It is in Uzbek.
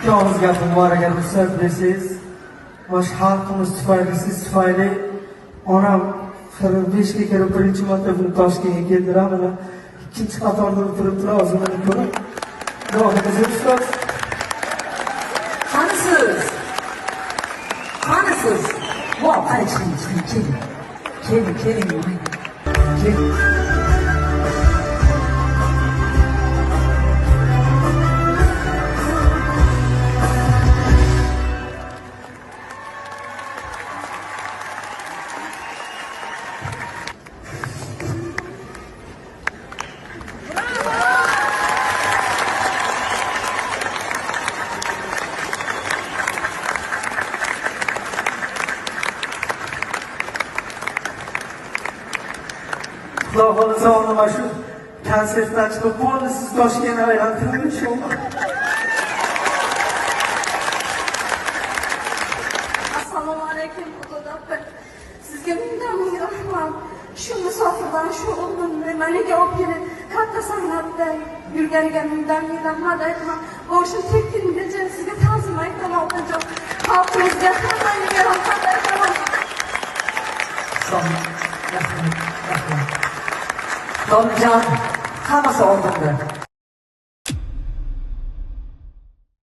Ikki og'iz gapim bor, agar ruxsat bersangiz. Bosh xalqimiz tufayli, siz tufayli onam 45 ga kirib birinchi marta buni Toshkentga keldilar. Mana ikkinchi qatorda o'tiribdilar, hozir meni ko'rib. Xudo xohlasa ustoz. Qanisiz? Qanisiz? Vo, qani chiqing, chiqing, keling. Keling, keling, keling. Xudo xohlasa ona mana shu konsertdan chiqib bo'ldi, siz Toshkentga aylantirib inshaalloh. Assalomu alaykum Xudo opa. Sizga mingdan ming rahmat. Shu musofirdan shu o'g'limni maniga olib kelib katta sahnada yurganiga mingdan ming rahmat aytaman. Boshim tekkingacha sizga ta'zim aytaman opajon. Xalqimizga hammangizga rahmat aytaman. Rahmat, rahmat. Tolibjon, hammasi oldinda.